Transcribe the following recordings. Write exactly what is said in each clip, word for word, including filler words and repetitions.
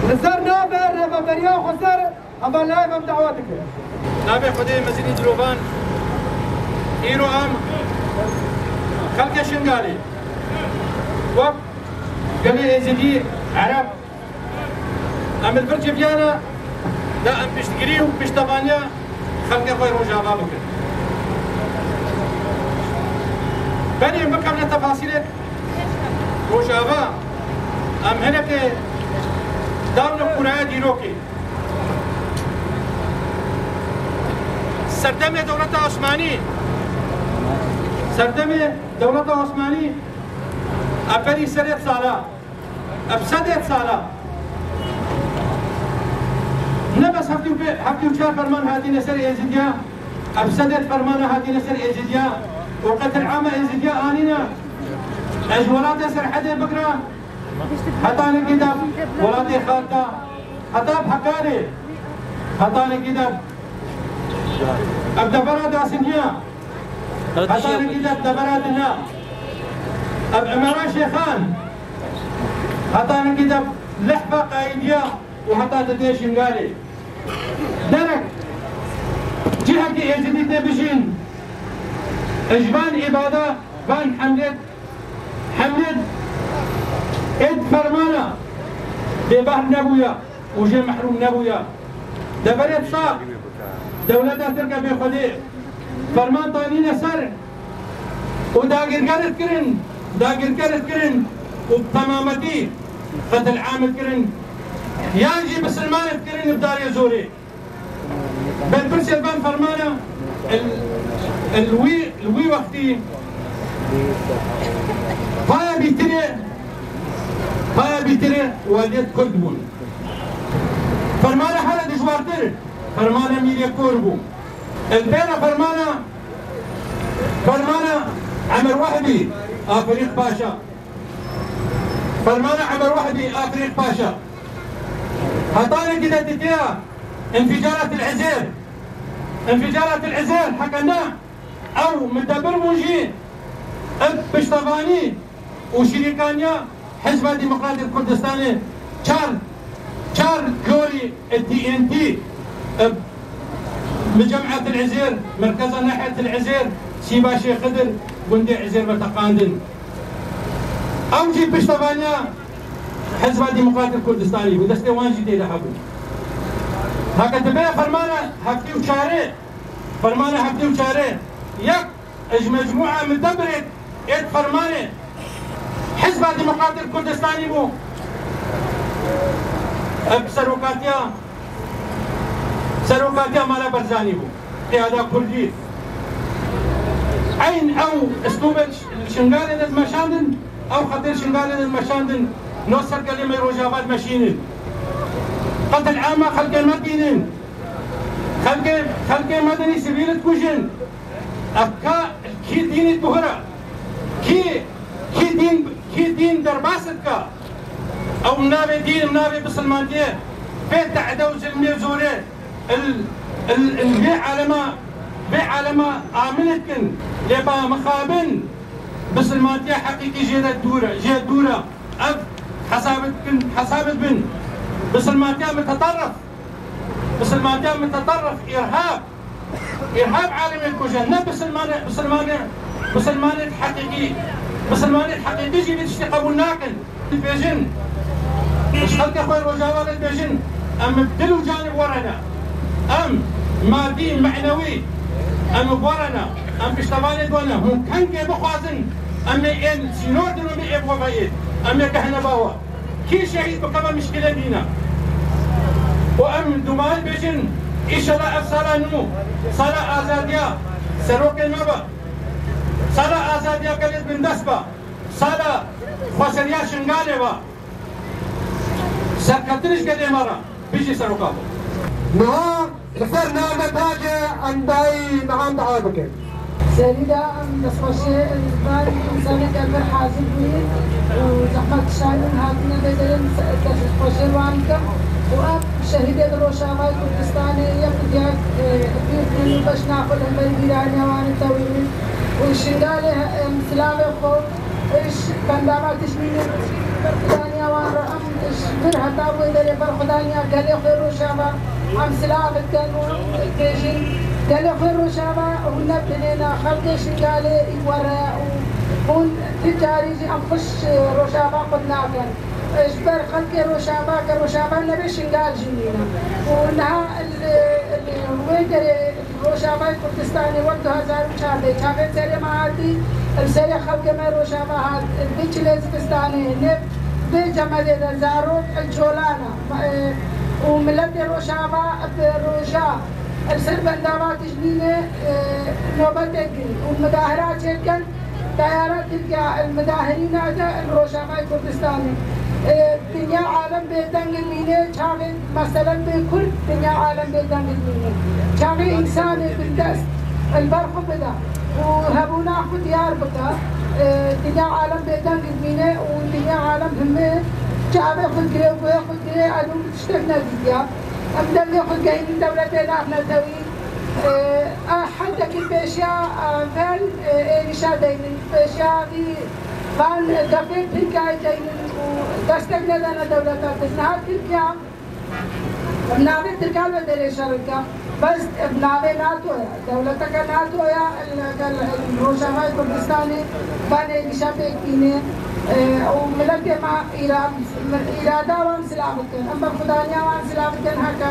Li ser navê Rêveberiya Xweser heva nayê em dawa dikin. Navê Xwedê mezînî dilovan, îro em xelkê Şingalê wek gelê Êzidî, Ereb, em li vir civiyana da em piştgirî û piştevaniya xelkê xwe Rojava bikin. Berê em bikevne tefasîlê Rojava, em hinekê dawne kûraya dîrokê. Serdemê dewleta Osmanî, serdemê dewleta Osmanî, ev berî serê sala, ev sedê sala, ne bes heftê û pê-, heftê û çar ferman hatine ser Êzidiya, ev sedê fermana hatine ser Êzidiya û qetil ama Êzidiya anîne. Ez welatê Serhedê bigira, heta nekî de welatê Xarda, heta Hekarê, heta nekî de ev devera Dasiniya, heta nekî de devera Dina, ev Emera Şêxan, heta nekî de Lehfa Qayîdiya û heta didê Şingalê. Derek cihekî Êzidî tê bijîn, ji van îbada, van hemlêt, hemlêt êd fermana bêbehr nebûya û jê mehrûm nebûya. Deverê sax dewleta Tirk e bêxwedê ferman tanîne ser û dagirker dikirin, dagirker dikirin û bi temametî qetil am dikirin, yan jî bisilman dikirin bi darê zorê. Berpirsê van fermana, li wî, li wî wextî paya bîtirê, paya bîtirê weliyet Kurd bûn. Fermana here dijwartir, fermana Mîrê Kor bû. Li pêra fermana, fermana Emer Wehbî, Afirîq Paşa. Fermana Emer Wehbî, Afirîq Paşa. Hetanekî de ditiya Înfîcarat el Ezêr. Înfîcarat el Ezêr, heke ne, ew midebir bûn jî, ev piştevanî û şirîkaniya Hizba Demokratîk Kurdistanê çar, çar gorî T N T, e, Micemetil Ezêr, Merkeza Nahyetil Ezêr, Sîba Şêx Xidir, gundê Ezêr ve teqandin. Ew jî piştevaniya Hizba Demokratîk Kurdistanî bû, destê wan jî tê de hebû. Heke dibe fermana heftê û çarê, fermana heftê û çarê, yek ji mecmûa midebirê êd fermanê Hizba Demokratîk Kurdistanî bû. Ev serokatiya, serokatiya Mala Barzanî bû. Qiyada Kurdî. Eyn ew uslûbê Şingalê de dimeşandin, ew xetê Şingalê de dimeşandin, no ser gelê me Rojava dimeşînin. Qetil ama xelkê me dînin. Xelkê, xelkê medenî sivîl dikujin. Ev ka kî dînî diguhira? Kî, kî dîn, kî dîn derbas dika? Ew navê dîn, navê bisilmantiyê pê tehde û zilmê zorê il, il, il vê alema, vê alema amil dikin. Lê ba mixabin bisilmantiya heqîqî jê de dûr e, jê dûr e. Ev hesabit bin, hesabit bin. Bisilmantiya muteterrif. Bisilmantiya muteterrif, îrhab. Îrhab alemê dikuje, ne bisilmane, bisilmane, bisilmanê heqîqî. Bisilmanê heqîqî jî vê tiştê qebûl nakin. Dibêjin, ji xelkê xwe Rojava re dibêjin, em bi dil û canê bi we re ne. Em madî, menewî, em bi we re ne. Em piştevanê we ne. Hûn kengê bixwazin, em ê ên sînor din û em ê ê bi we ve ê. Em ê gehne ba we. Kî şehîd bike me mişkîle nîne. Û em dûmahî bêjin, înşallah ev sala nû, sala azadiya serokê me be. Sala azadiya gelê bindest be. Sala xweseriya Şingalê be. Serkeftin ji gelê me re. Bijî seroka xwe. Niha li ser navnetacê em dayî niha em dua bikin. Serî de em destxweşiyê van însanê gelbir hazir bûyî û zehmet kişanîn hatine vê derê, destxweşiyê wan bikim û em şehîdê di Rojavayê Kurdistanê yek û diyak, e, bîr bûn û beşna xwe li hemberî bîraniya wan tewînin û Şingalê he-, em silavê xwe Ji bendava tiştînê berxwedaniya wan re em ji vir heta wê derê berxwedaniya gelê xwe Rojava em silav dikin û dibêjin, gelê xwe Rojava hûn nebdinêne, xelkê Şingalê were û hûn ti carî jî em xweş Rojava qut nakin. Ji ber xelkê Rojava, ger Rojava nebe Şingal jî nîne. Û niha li, li wê derê Rojavayê Kurdistanê wek du hezar û çardeh çavê serê me hatî, li serê xelkê me Rojava hat, bi çilê zivistanê, nê bi cemedê de zarok li colan e. E, û miletê Rojava bi roja li ser bendava tijnînê, e, nobetek girin û midahira çêdikin. Teyara Tirkiya li midahirîna de li Rojavayê Kurdistanê. E, dinya alem bêdeng dimîne, çaxê meselen bê Kurd dinya alem bêdeng dimîne. Çaxê însanê bindest li ber xwe bide û hebûna xwe diyar bike, e, dinya alem bêdeng dimîne û dinya alem hemê çavê xwe girê û guhê xwe girê, ez hûn tiştek nedîtiya. Em dengê xwe gehînin dewletê navnetewî. E, a hetekî pêşiya, a, van, e, êrîşa deynin, pêşiya vî van gefê Tirkiyeyê deynin û destek nedane dewleta Tirk. Niha Tirkiya bi navê Tirkan ve derê şer dike. Bes bi navê NATO ye. Dewleteke NATO ye, li gel Rojavayê Kurdistanê van êrîşa pêk tîne, e, û miletê me îra-, îrada wan silav dikin. Em berxwedaniya wan silav dikin heke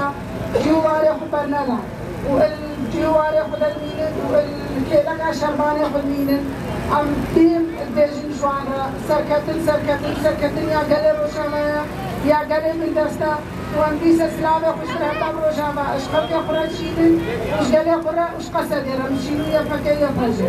cî û warê xwe berneda û li cî û warê xwe de dimînin û li kêleka şervanê xwe dimînin. Em dîm dibêjin ji wan re, serketin, serketin, serketin ya gelê Rojava ye, ya gelê bindest e û em dîse silavê xwe ji vir heta bi Rojava ji xelkê xwe re dişînin û ji gelê xwe re û ji Qesedê re em dişînin, Y P G, Y P J.